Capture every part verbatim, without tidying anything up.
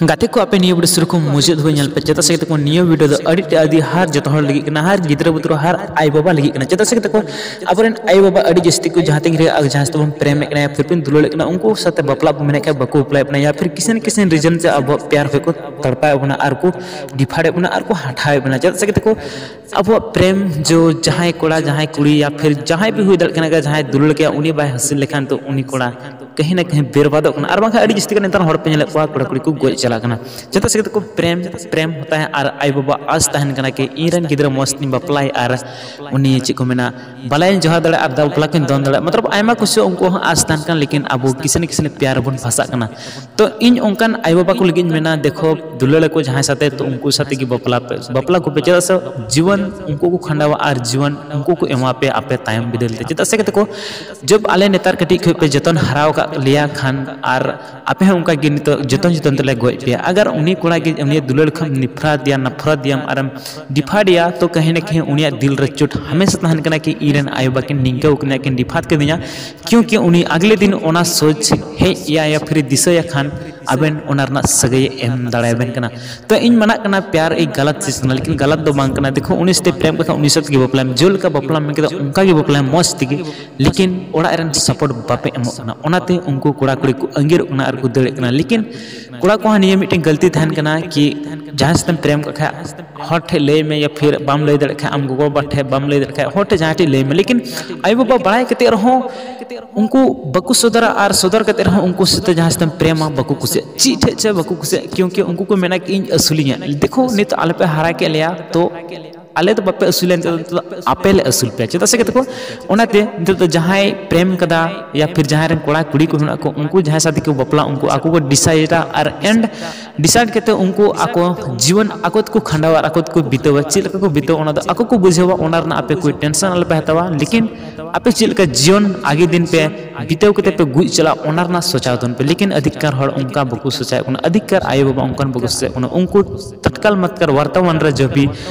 ᱜᱟᱛᱮ ᱠᱚ, ᱟᱯᱮ ᱱᱤᱭᱟᱹ ᱵᱷᱤᱰᱤᱭᱳ ᱥᱩᱨᱩ ᱠᱷᱚᱱ ᱢᱩᱪᱟᱹᱫ ᱫᱷᱟᱹᱵᱤᱡ ᱧᱮᱞ ᱯᱮ, ᱪᱮᱫᱟᱜ ᱥᱮ ᱜᱟᱛᱮ ᱠᱚ, ᱱᱤᱭᱟᱹ ᱵᱷᱤᱰᱤᱭᱳ ᱫᱚ ᱟᱹᱰᱤ ᱛᱮ ᱟᱹᱰᱤ ᱦᱟᱨ ᱡᱚᱛᱚ ᱦᱚᱲ ᱞᱟᱹᱜᱤᱫ ᱠᱟᱱᱟ, ᱦᱟᱨ ᱜᱤᱫᱽᱨᱟᱹ ᱵᱩᱫᱽᱨᱟᱹ, ᱦᱟᱨ ᱟᱭᱳ ᱵᱟᱵᱟ ᱞᱟᱹᱜᱤᱫ ᱠᱟᱱᱟ᱾ ᱪᱮᱫᱟᱜ ᱥᱮ ᱜᱟᱛᱮ ᱠᱚ, ᱟᱵᱚᱨᱮᱱ ᱟᱭᱳ ᱵᱟᱵᱟ ᱟᱹᱰᱤ ᱡᱟᱹᱥᱛᱤ ᱠᱚ ᱡᱟᱦᱟᱸ ᱛᱤᱱ ᱨᱮ ᱟᱨ ᱡᱟᱦᱟᱸᱭ ᱥᱟᱛᱮ ᱵᱚᱱ ᱯᱨᱮᱢᱮᱫ ᱠᱟᱱᱟ ᱭᱟ ᱯᱷᱤᱨ ᱵᱚᱱ ᱫᱩᱞᱟᱹᱲᱮᱫ ᱠᱟᱱᱟ, ᱩᱱᱠᱩ ᱥᱟᱛᱮ ᱵᱟᱯᱞᱟᱜ ᱵᱚᱱ ᱢᱮᱱᱮᱫ ᱠᱷᱟᱱ ᱵᱟᱠᱚ ᱵᱟᱯᱞᱟᱭᱮᱫ ᱵᱚᱱᱟ, ᱭᱟ ᱯᱷᱤᱨ ᱠᱤᱥᱤᱱ ᱠᱤᱥᱤᱱ ᱨᱤᱡᱚᱱ ᱛᱮ ᱟᱵᱚᱣᱟᱜ ᱯᱮᱭᱟᱨ ᱠᱷᱚᱱ ᱠᱚ ᱛᱟᱲᱯᱟᱭᱮᱫ ᱵᱚᱱᱟ ᱟᱨ ᱠᱚ ᱰᱤᱯᱷᱟᱨᱮᱫ ᱵᱚᱱᱟ ᱟᱨ ᱠᱚ ᱦᱟᱴᱟᱣᱮᱫ ᱵᱚᱱᱟ᱾ ᱪᱮᱫᱟᱜ ᱥᱮ ᱜᱟᱛᱮ ᱠᱚ, ᱟᱵᱚᱣᱟᱜ ᱯᱨᱮᱢ ᱡᱚ ᱡᱟᱦᱟᱸᱭ ᱠᱚᱲᱟ ᱡᱟᱦᱟᱸᱭ ᱠᱩᱲᱤ ᱭᱟ ᱯᱷᱤᱨ ᱡᱟᱦᱟᱸᱭ ᱵᱤᱱ ᱦᱩᱭ ᱫᱟᱲᱮᱭᱟᱜ ᱠᱟᱱᱟ, ᱡᱟᱦᱟᱸᱭ ᱫᱩᱞᱟᱹᱲ ᱠᱮᱭᱟ ᱩᱱᱤ ᱵᱟᱭ ᱦᱟᱹᱥᱤᱞ ᱞᱮᱠᱷᱟᱱ ᱛᱚ ᱩᱱᱤ ᱠᱚᱲᱟ ᱠᱟᱹᱦᱤ ᱱᱟ ᱠᱟᱹᱦᱤ ᱵᱮᱨᱵᱟᱫᱚᱜ ᱠᱟᱱᱟ᱾ ᱟᱨ ᱵᱟᱝᱠᱷᱟᱱ ᱟᱹᱰᱤ ᱡᱟᱹᱥᱛᱤ ᱜᱮ ᱱᱮᱛᱟᱨ ᱦᱚᱲ ᱯᱮ ᱧᱮᱞᱮᱫ ᱠᱚᱣᱟ, ᱠᱚᱲᱟ ᱠᱩᱲᱤ ᱠᱚ ᱜᱚᱡ ᱪᱟᱞᱟᱜ ᱠᱟᱱᱟ᱾ ᱪᱮᱫᱟᱜ ᱥᱮ ᱜᱟᱛᱮ ᱠᱚ, ᱯᱨᱮᱢ ᱯᱨᱮᱢ ᱦᱚᱛᱟ ᱦᱮ ᱟᱨ ᱟᱭᱳ ᱵᱟᱵᱟ ᱟᱥ ᱛᱟᱦᱮᱱ ᱠᱟᱱᱟ ᱠᱤ ᱤᱧ ᱨᱮᱱ ᱜᱤᱫᱽᱨᱟᱹ ᱢᱚᱡᱽ ᱛᱤᱧ ᱵᱟᱯᱞᱟᱭ ᱟᱨ ᱩᱱᱤ ᱪᱮᱫ ᱠᱚ ᱢᱮᱱᱟ, ᱵᱟᱞᱟᱭᱤᱧ ᱡᱚᱦᱟᱨ ᱫᱟᱲᱮᱭᱟᱜᱼᱟ ᱟᱨ ᱫᱟᱣ ᱵᱟᱯᱞᱟ ᱠᱚᱧ ᱫᱚᱱ ᱫᱟᱲᱮᱭᱟᱜᱼᱟ᱾ ᱢᱚᱛᱞᱚᱵ ᱟᱭᱢᱟ ᱠᱩᱥᱤ ᱩᱱᱠᱩ ᱦᱚᱸ ᱟᱥ ᱛᱟᱦᱮᱱ ᱠᱟᱱᱟ, ᱞᱮᱠᱤᱱ ᱟᱵᱚ ᱠᱤᱥᱤ ᱱᱟ ᱠᱤᱥᱤ ᱯᱮᱭᱟᱨ ᱨᱮᱵᱚᱱ ᱯᱷᱟᱸᱥᱟᱜ ᱠᱟᱱᱟ᱾ ᱛᱚ ᱤᱧ ᱚᱱᱠᱟᱱ ᱟᱭᱳ ᱵᱟᱵᱟ ᱠᱚ ᱞᱟᱹᱜᱤᱫ ᱤᱧ ᱢᱮᱱᱟ, ᱫᱮᱠᱷᱚ, ᱫᱩᱞᱟᱹᱲ ᱟᱠᱚ ᱡᱟᱦᱟᱸᱭ ᱥᱟᱛᱮ, ᱛᱚ ᱩᱱᱠᱩ ᱥᱟᱛᱮ ᱜᱮ ᱵᱟᱯᱞᱟ ᱯᱮ, ᱵᱟᱯᱞᱟ ᱠᱚᱯᱮ᱾ ᱪᱮᱫᱟᱜ ᱥᱮ ᱡᱤᱭᱚᱱ ᱩᱱᱠᱩ ᱠᱚ ᱠᱷᱟᱸᱰᱟᱣᱟ ᱟᱨ ᱡᱤᱭᱚᱱ ᱩᱱᱠᱩ ᱠᱚ ᱮᱢᱟ ᱯᱮᱭᱟ ᱟᱯᱮ ᱛᱟᱭᱚᱢ ᱵᱤᱫᱟᱹᱞ ᱛᱮ᱾ ᱪᱮᱫᱟᱜ ᱥᱮ ᱜᱟᱛᱮ ᱠᱚ, ᱡᱚᱵ ᱟᱞᱮ ᱱᱮᱛᱟᱨ ᱠᱟᱹᱴᱤᱡ ᱠᱷᱚᱱ ᱯᱮ ᱡᱚᱛᱚᱱ ᱦᱟᱨᱟᱣ ᱟᱠᱟᱫ ᱞᱮᱭᱟ ᱠᱷᱟᱱ ᱟᱨ ᱟᱯᱮ ᱦᱚᱸ ᱚᱱᱠᱟ ᱜᱮ ᱱᱤᱛᱚᱜ ᱡᱚᱛᱚᱱ ᱡᱚᱛᱚᱱ ᱛᱮᱞᱮ ᱜᱚᱡ ᱯᱮᱭᱟ᱾ ᱟᱜᱟᱨ ᱩᱱᱤ ᱠᱚᱲᱟ ᱜᱮ ᱩᱱᱤᱭᱟᱜ ᱫᱩᱞᱟᱹᱲ ᱠᱷᱚᱱ ᱱᱤᱯᱷᱨᱟᱛ ᱮᱭᱟ, ᱱᱟᱯᱷᱨᱟᱛ ᱮᱭᱟᱢ ᱟᱨᱮᱢ ᱰᱤᱯᱷᱟᱨᱰ ᱮᱭᱟ, ᱛᱚ ᱠᱟᱹᱦᱤ ᱱᱟ ᱠᱟᱹᱦᱤ ᱩᱱᱤᱭᱟᱜ ᱫᱤᱞ ᱨᱮ ᱪᱳᱴ ᱦᱟᱢᱮᱥᱟ ᱛᱟᱦᱮᱱ ᱠᱟᱱᱟ ᱠᱤ ᱤᱧ ᱨᱮᱱ ᱟᱭᱳ ᱵᱟᱵᱟ ᱠᱤᱱ ᱱᱤᱝᱠᱟᱹ ᱠᱤᱱᱟ, ᱠᱤᱱ ᱰᱤᱯᱷᱟᱛ ᱠᱟᱹᱫᱤᱧᱟ, ᱠᱤᱭᱩᱸᱠᱤ ᱩᱱᱤ ᱟᱜᱞᱮ ᱫᱤᱱ ᱚᱱᱟ ᱥᱳᱪ ᱦᱮᱡ ᱮᱭᱟ ᱭᱟ ᱯᱷᱤᱨ ᱫᱤᱥᱟᱹᱭᱟ ᱠᱷᱟᱱ ᱟᱵᱮᱱ ᱚᱱᱟ ᱨᱮᱱᱟᱜ ᱥᱟᱹᱜᱟᱹᱭ ᱮ ᱮᱢ ᱫᱟᱲᱮᱭᱟᱵᱮᱱ ᱠᱟᱱᱟ᱾ ᱛᱚ ᱤᱧ ᱢᱮᱱᱟᱜ ᱠᱟᱱᱟ, ᱯᱭᱟᱨ ᱮᱠ ᱜᱟᱞᱟᱛ ᱪᱤᱡᱽ ᱠᱟᱱᱟ, ᱞᱮᱠᱤᱱ ᱜᱟᱞᱟᱛ ᱫᱚ ᱵᱟᱝ ᱠᱟᱱᱟ᱾ ᱫᱮᱠᱷᱳ, ᱩᱱᱤ ᱥᱟᱛᱮ ᱯᱨᱮᱢ ᱠᱟᱛᱷᱟ ᱩᱱᱤ ᱥᱟᱛᱮ ᱜᱮ ᱵᱟᱯᱞᱟᱭ ᱢᱮ, ᱡᱮᱞᱮᱠᱟ ᱵᱟᱯᱞᱟ ᱢᱮᱱ ᱠᱮᱫᱟ ᱚᱱᱠᱟ ᱜᱮ ᱵᱟᱯᱞᱟᱭ ᱢᱮ ᱢᱚᱡᱽ ᱛᱮᱜᱮ, ᱞᱮᱠᱤᱱ ᱚᱲᱟᱜ ᱨᱮᱱ ᱥᱟᱯᱳᱨᱴ ᱵᱟᱯᱮ ᱮᱢᱚᱜ ᱠᱟᱱᱟ, ᱚᱱᱟᱛᱮ ᱩᱱᱠᱩ ᱠᱚᱲᱟ ᱠᱩᱲᱤ ᱠᱚ ᱟᱸᱜᱤᱨᱚᱜ ᱠᱟᱱᱟ ᱟᱨ ᱠᱚ ᱫᱟᱹᱲᱮᱫ ᱠᱟᱱᱟ᱾ ᱞᱮᱠᱤᱱ ᱠᱚᱲᱟ ᱠᱚᱦᱚᱸ ᱱᱤᱭᱟᱹ ᱢᱤᱫᱴᱮᱱ ᱜᱟᱹᱞᱛᱤ ᱛᱟᱦᱮᱱ ᱠᱟᱱᱟ ᱠᱤ ᱡᱟᱦᱟᱸᱭ ᱥᱟᱛᱮᱢ ᱯᱨᱮᱢ ᱠᱟᱜ ᱠᱷᱟᱡ ᱦᱚᱲ ᱴᱷᱮᱡ ᱞᱟᱹᱭ ᱢᱮ, ᱭᱟ ᱯᱷᱤᱨ ᱵᱟᱢ ᱞᱟᱹᱭ ᱫᱟᱲᱮᱭᱟᱜ ᱠᱷᱟᱡ ᱟᱢ ᱜᱚᱜᱚ ᱵᱟᱵᱟ ᱴᱷᱮᱡ ᱵᱟᱢ ᱞᱟᱹᱭ ᱫᱟᱲᱮᱭᱟᱜ ᱠᱷᱟᱡ ᱦᱚᱲ ᱴᱷᱮᱡ ᱡᱟᱦᱟᱸᱭ ᱴᱷᱮᱡ ᱞᱟᱹᱭ ᱢᱮ, ᱞᱮᱠᱤᱱ ᱟᱭᱳ ᱵᱟᱵᱟ ᱵᱟᱲᱟᱭ ᱠᱟᱛᱮ ᱨᱮᱦᱚᱸ ᱩᱱᱠᱩ ᱵᱟᱠᱚ ᱥᱚᱫᱚᱨᱟ ᱟᱨ ᱥᱚᱫᱚᱨ ᱠᱟᱛᱮ ᱨᱮᱦᱚᱸ ᱩᱱᱠᱩ ᱥᱟᱛᱮ ᱡᱟᱦᱟᱸᱭ ᱥᱟᱛᱮᱢ ᱯᱨᱮᱢᱟ ᱵᱟᱠᱚ ᱠᱩᱥᱤᱭᱟᱜᱼᱟ, ᱪᱮᱫ ᱴᱷᱮᱡ ᱪᱮ ᱵᱟᱠᱚ ᱠᱩᱥᱤᱭᱟᱜᱼᱟ, ᱠᱤᱭᱩᱸᱠᱤ ᱩᱱᱠᱩ ᱠᱚ ᱢᱮᱱᱟ ᱠᱤ ᱤᱧ ᱟᱹᱥᱩᱞᱤᱧᱟ᱾ ᱫᱮᱠᱷᱳ, ᱱᱤᱛᱚᱜ ᱟᱞᱮ ᱯᱮ ᱦᱟᱨᱟ ᱠᱮᱫ ᱞᱮᱭᱟ, ᱛᱚ ᱟᱞᱮ ᱫᱚ ᱵᱟᱯᱮ ᱟᱹᱥᱩᱞᱮᱭᱟ, ᱱᱤᱛᱚᱜ ᱫᱚ, ᱱᱤᱛᱚᱜ ᱫᱚ ᱟᱯᱮ ᱞᱮ ᱟᱹᱥᱩᱞ ᱯᱮᱭᱟ᱾ ᱪᱮᱫᱟᱜ ᱥᱮ ᱜᱟᱛᱮ ᱠᱚ, ᱚᱱᱟᱛᱮ ᱱᱤᱛᱚᱜ ᱫᱚ ᱡᱟᱦᱟᱸᱭ ᱯᱨᱮᱢ ᱠᱟᱫᱟ ᱭᱟ ᱯᱷᱤᱨ ᱡᱟᱦᱟᱸᱭ ᱨᱮᱱ ᱠᱚᱲᱟ ᱠᱩᱲᱤ ᱠᱚ ᱢᱮᱱᱟᱜ ᱠᱚ, ᱩᱱᱠᱩ ᱡᱟᱦᱟᱸᱭ ᱥᱟᱛᱮ ᱠᱚ ᱵᱟᱯᱞᱟ, ᱩᱱᱠᱩ ᱟᱠᱚ ᱠᱚ ᱰᱤᱥᱟᱭᱤᱰᱟ ᱟᱨ ᱮᱱᱰ ᱰᱤᱥᱟᱭᱤᱰ ᱠᱟᱛᱮ ᱩᱱᱠᱩ ᱟᱠᱚ ᱡᱤᱭᱚᱱ ᱟᱠᱚ ᱛᱮᱠᱚ ᱠᱷᱟᱸᱰᱟᱣᱟ ᱟᱨ ᱟᱠᱚ ᱛᱮᱠᱚ ᱵᱤᱛᱟᱹᱣᱟ᱾ ᱪᱮᱫ ᱞᱮᱠᱟ ᱠᱚ ᱵᱤᱛᱟᱹᱣᱟ ᱚᱱᱟ ᱫᱚ ᱟᱠᱚ ᱠᱚ ᱵᱩᱡᱷᱟᱹᱣᱟ, ᱚᱱᱟ ᱨᱮᱱᱟᱜ ᱟᱯᱮ ᱠᱳᱭ ᱴᱮᱱᱥᱚᱱ ᱟᱞᱚᱯᱮ ᱦᱟᱛᱟᱣᱟ᱾ ᱞᱮᱠᱤᱱ ᱟᱯᱮ ᱪᱮᱫ ᱞᱮᱠᱟ ᱡᱤᱭᱚᱱ ᱟᱜᱮ ᱫᱤᱱ ᱯᱮ ᱵᱤᱛᱟᱹᱣ ᱠᱟᱛᱮ ᱯᱮ ᱜᱩᱡ ᱪᱟᱞᱟᱜᱼᱟ, ᱚᱱᱟ ᱨᱮᱱᱟᱜ ᱥᱚᱪᱟᱣ ᱛᱟᱵᱚᱱ ᱯᱮ᱾ ᱞᱮᱠᱤᱱ ᱟᱹᱫᱷᱤᱠᱟᱨ ᱦᱚᱲ ᱚᱱᱠᱟ ᱵᱟᱠᱚ ᱥᱚᱪᱟᱭᱚᱜ ᱠᱟᱱᱟ, ᱟᱹᱫᱷᱤᱠᱟᱨ ᱟᱭᱳ ᱵᱟᱵᱟ ᱚᱱᱠᱟᱱ ᱵᱟᱠᱚ ᱥᱚᱪᱟᱭᱚᱜ ᱠᱟᱱᱟ᱾ ᱩᱱᱠᱩ ᱛᱟᱛᱠᱟᱞ ᱢᱟᱛᱠᱟᱨ ᱵᱚᱨᱛᱚᱢᱟᱱ ᱨᱮ ᱡᱚᱵᱤ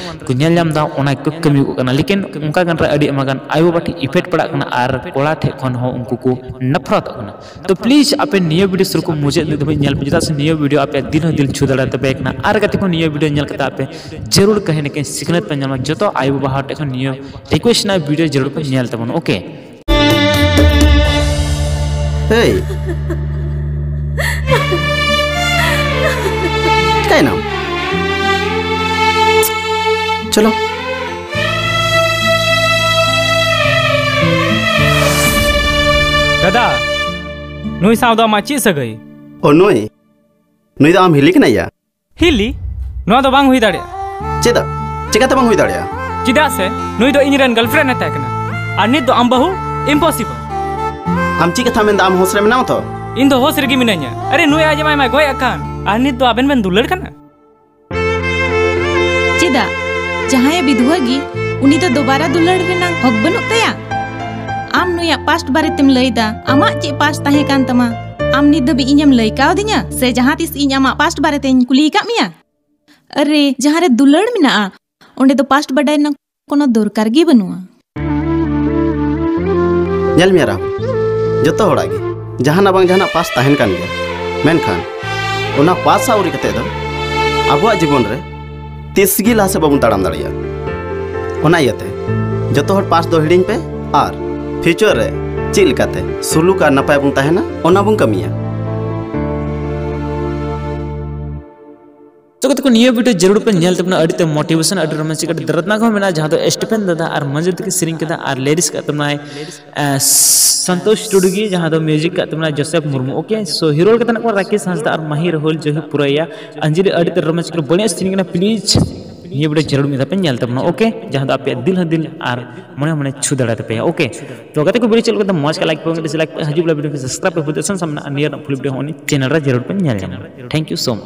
ᱠᱚ ᱧᱮᱞ ᱧᱟᱢ ᱫᱟ ᱚᱱᱟ ᱜᱮᱠᱚ ᱠᱟᱹᱢᱤ ᱠᱚ ᱠᱟᱱᱟ, ᱞᱮᱠᱤᱱ ᱚᱱᱠᱟ ᱜᱟᱱ ᱨᱮ ᱟᱹᱰᱤ ᱟᱭᱢᱟ ᱜᱟᱱ ᱟᱭᱳᱼᱵᱟᱵᱟ ᱴᱷᱮᱱ effect ᱯᱟᱲᱟᱜ ᱠᱟᱱᱟ ᱟᱨ ᱠᱚᱲᱟ ᱴᱷᱮᱱ ᱠᱷᱚᱱ ᱦᱚᱸ ᱩᱱᱠᱩ ᱠᱚ ᱱᱟᱯᱷᱨᱟᱛᱚᱜ ᱠᱟᱱᱟ᱾ ᱛᱚ please ᱟᱯᱮ ᱱᱤᱭᱟᱹ video ᱥᱩᱨ ᱠᱷᱚᱱ ᱢᱩᱪᱟᱹᱫ ᱫᱷᱟᱹᱵᱤᱡ ᱧᱮᱞ ᱯᱮ, ᱪᱮᱫᱟᱜ ᱥᱮ ᱱᱤᱭᱟᱹ video ᱟᱯᱮ ᱫᱤᱞ ᱦᱚᱸ ᱫᱤᱞ ᱪᱷᱩ ᱫᱟᱲᱮᱭᱟᱛᱟᱯᱮ ᱠᱟᱱᱟ᱾ ᱟᱨ ᱜᱟᱛᱮ ᱠᱚ, ᱱᱤᱭᱟᱹ video ᱧᱮᱞ ᱠᱟᱛᱮ ᱟᱯᱮ ᱡᱟᱹᱨᱩᱲ ᱠᱟᱹᱦᱤ ᱱᱟ ᱠᱟᱹᱦᱤ ᱥᱤᱠᱷᱱᱟᱹᱛ ᱯᱮ ᱧᱟᱢᱟ᱾ ᱡᱚᱛᱚ ᱟᱭᱳᱼᱵᱟᱵᱟ ᱦᱚᱲ ᱴᱷᱮᱱ ᱠᱷᱚᱱ ᱱᱤᱭᱟᱹ request ᱱᱟ video ᱡᱟᱹᱨᱩᱲ ᱯᱮ ᱧᱮᱞ ᱛᱟᱵᱚᱱᱟ, okay? ᱦᱮᱭ, ᱪᱤᱠᱟᱹᱭᱮᱱᱟᱢ? ᱪᱚᱞᱚ᱾ ᱫᱟᱫᱟ, ᱱᱩᱭ ᱥᱟᱶ ᱫᱚ ᱟᱢᱟᱜ ᱪᱮᱫ ᱥᱟᱹᱜᱟᱹᱭ? ᱚ, ᱱᱩᱭ? ᱱᱩᱭ ᱫᱚ ᱟᱢ ᱦᱤᱞᱤ ᱠᱟᱱᱟᱭᱟ? ᱦᱤᱞᱤ? ᱱᱚᱣᱟ ᱫᱚ ᱵᱟᱝ ᱦᱩᱭ ᱫᱟᱲᱮᱭᱟᱜᱼᱟ᱾ ᱪᱮᱫᱟᱜ? ᱪᱮᱠᱟᱛᱮ ᱵᱟᱝ ᱦᱩᱭ ᱫᱟᱲᱮᱭᱟᱜᱼᱟ? ᱪᱮᱫᱟᱜ ᱥᱮ ᱱᱩᱭ ᱫᱚ ᱤᱧ ᱨᱮᱱ girlfriend ᱮ ᱛᱟᱦᱮᱸ ᱠᱟᱱᱟ, ᱟᱨ ᱱᱤᱛ ᱫᱚ ᱟᱢ ᱵᱟᱹᱦᱩ? Impossible᱾ ᱟᱢ ᱪᱮᱫ ᱠᱟᱛᱷᱟ ᱢᱮᱱᱫᱟ? ᱟᱢ ᱦᱳᱥ ᱨᱮ ᱢᱮᱱᱟᱢᱟ ᱛᱚ? ᱤᱧ ᱫᱚ ᱦᱳᱥ ᱨᱮᱜᱮ ᱢᱤᱱᱟᱹᱧᱟ᱾ ᱟᱨᱮ, ᱱᱩᱭ ᱟᱡ ᱡᱟᱢᱟᱭ ᱢᱟᱭ ᱜᱚᱡ ᱟᱠᱟᱱ, ᱟᱨ ᱱᱤᱛ ᱫᱚ ᱟᱵᱮᱱ ᱵᱮᱱ ᱫᱩᱞᱟᱹᱲ ᱠᱟᱱᱟ? ᱪᱮᱫᱟᱜ? ᱡᱟᱦᱟᱸᱭᱮ ᱵᱤᱫᱷᱩᱣᱟᱹ ᱜᱮ, ᱩᱱᱤ ᱫᱚ ᱫᱚᱵᱟᱨᱟ ᱫᱩᱞᱟᱹᱲ ᱨᱮᱱᱟᱜ ᱦᱚᱠ ᱵᱟᱹᱱᱩᱜ ᱛᱟᱭᱟ? ᱟᱢ ᱱᱩᱭᱟᱜ past ᱵᱟᱨᱮᱛᱮᱢ ᱞᱟᱹᱭᱫᱟ, ᱟᱢᱟᱜ ᱪᱮᱫ past ᱛᱟᱦᱮᱸ ᱠᱟᱱ ᱛᱟᱢᱟ? ᱟᱢ ᱱᱤᱛ ᱫᱷᱟᱹᱵᱤᱡ ᱤᱧᱮᱢ ᱞᱟᱹᱭ ᱠᱟᱣᱫᱤᱧᱟ? ᱥᱮ ᱡᱟᱦᱟᱸ ᱛᱤᱥ ᱤᱧ ᱟᱢᱟᱜ past ᱵᱟᱨᱮᱛᱮᱧ ᱠᱩᱞᱤ ᱟᱠᱟᱫ ᱢᱮᱭᱟ? ᱟᱨᱮ, ᱡᱟᱦᱟᱸ ᱨᱮ ᱫᱩᱞᱟᱹᱲ ᱢᱮᱱᱟᱜᱼᱟ, ᱚᱸᱰᱮ ᱫᱚ past ᱵᱟᱰᱟᱭ ᱨᱮᱱᱟᱜ ᱠᱳᱱᱳ ᱫᱚᱨᱠᱟᱨ ᱜᱮ ᱵᱟᱹᱱᱩᱜᱼᱟ᱾ ᱧᱮᱞ ᱢᱮ ᱨᱟᱦᱩᱞ, ᱡᱚᱛᱚ ᱦᱚᱲᱟᱜ ᱜᱮ ᱡᱟᱦᱟᱱᱟᱜ ᱵᱟᱝ ᱡᱟᱦᱟᱱᱟᱜ past ᱛᱟᱦᱮᱱ ᱠᱟᱱ ᱜᱮᱭᱟ, ᱢᱮᱱᱠᱷᱟᱱ ᱚᱱᱟ past ᱥᱟᱶ ᱩᱨᱤ ᱠᱟᱛᱮ ᱫᱚ ᱟᱵᱚᱣᱟᱜ ᱡᱤᱵᱚᱱ ᱨᱮ ᱛᱤᱥ ᱜᱮ ᱞᱟᱦᱟ ᱥᱮᱫ ᱵᱟᱵᱚᱱ ᱛᱟᱲᱟᱢ ᱫᱟᱲᱮᱭᱟᱜᱼᱟ᱾ ᱚᱱᱟ ᱤᱭᱟᱹᱛᱮ ᱡᱚᱛᱚ ᱦᱚᱲ past ᱫᱚ ᱦᱤᱲᱤᱧ ᱯᱮ ᱟᱨ future ᱨᱮ ᱪᱮᱫ ᱞᱮᱠᱟᱛᱮ ᱥᱩᱞᱩᱠ ᱟᱨ ᱱᱟᱯᱟᱭ ᱵᱚᱱ ᱛᱟᱦᱮᱱᱟ, ᱚᱱᱟ ᱵᱚᱱ ᱠᱟᱹᱢᱤᱭᱟ᱾ ᱛᱚ ᱜᱟᱛᱮ ᱠᱚ, ᱱᱤᱭᱟᱹ video ᱡᱟᱹᱨᱩᱲ ᱯᱮ ᱧᱮᱞ ᱛᱟᱵᱚᱱᱟ᱾ ᱟᱹᱰᱤ ᱛᱮ motivation, ᱟᱹᱰᱤ romantic, ᱟᱹᱰᱤ ᱫᱟᱨᱫᱽᱱᱟᱠ ᱦᱚᱸ ᱢᱮᱱᱟᱜᱼᱟ, ᱡᱟᱦᱟᱸ ᱫᱚ ᱮᱥᱴᱤᱯᱷᱮᱱ ᱫᱟᱫᱟ ᱟᱨ ᱢᱟᱹᱡᱷᱤ ᱛᱟᱹᱠᱤᱱ ᱥᱮᱨᱮᱧ ᱠᱟᱫᱟ ᱟᱨ lyrics ᱠᱟᱜ ᱛᱟᱵᱚᱱᱟᱭ, ᱮ, ᱥᱚᱱᱛᱳᱥ ᱴᱩᱰᱩ ᱜᱮ, ᱡᱟᱦᱟᱸ ᱫᱚ music ᱠᱟᱜ ᱛᱟᱵᱚᱱᱟᱭ Joseph Murmu. Okay, so hero role ᱠᱟᱛᱮ ᱢᱮᱱᱟᱜ ᱠᱚᱣᱟ ᱨᱟᱠᱮᱥ ᱦᱟᱸᱥᱫᱟ ᱟᱨ ᱢᱟᱦᱤ ᱨᱟᱦᱩᱞ, ᱡᱟᱹᱦᱩ ᱯᱩᱨᱟᱹᱭᱟ, ᱚᱧᱡᱚᱞᱤ, ᱟᱹᱰᱤ ᱛᱮ romantic, ᱟᱹᱰᱤ ᱵᱟᱹᱲᱤᱡ ᱥᱮᱨᱮᱧ ᱠᱟᱱᱟ᱾ Please ᱱᱤᱭᱟᱹ video ᱡᱟᱹᱨᱩᱲ ᱢᱤᱫ ᱫᱷᱟᱣ ᱯᱮ ᱧᱮᱞ ᱛᱟᱵᱚᱱᱟ, okay, ᱡᱟᱦᱟᱸ ᱫᱚ ᱟᱯᱮᱭᱟᱜ ᱫᱤᱞ ᱦᱚᱸ ᱫᱤᱞ ᱟᱨ ᱢᱚᱱᱮ ᱦᱚᱸ ᱢᱚᱱᱮ ᱪᱷᱩ ᱫᱟᱲᱮ ᱛᱟᱯᱮᱭᱟ, okay᱾ ᱛᱚ ᱜᱟᱛᱮ ᱠᱚ, video ᱪᱮᱫ ᱞᱮᱠᱟ ᱢᱚᱡᱽ ᱠᱟ like ᱯᱮ, dislike ᱯᱮ, ᱦᱤᱡᱩᱜ ᱵᱮᱞᱟ video ᱠᱚ subscribe ᱯᱮ, ᱵᱩᱡᱷᱟᱹᱜ ᱥᱟᱱ ᱥᱟᱢᱱᱟ ᱱᱤᱭᱟᱹ ᱨᱮᱱᱟᱜ full video ᱦᱚᱸ ᱩᱱᱤ channel ᱨᱮ ᱡᱟᱹᱨᱩᱲ ᱯᱮ ᱧᱮᱞ ᱧᱟᱢᱟ᱾ Thank you so much᱾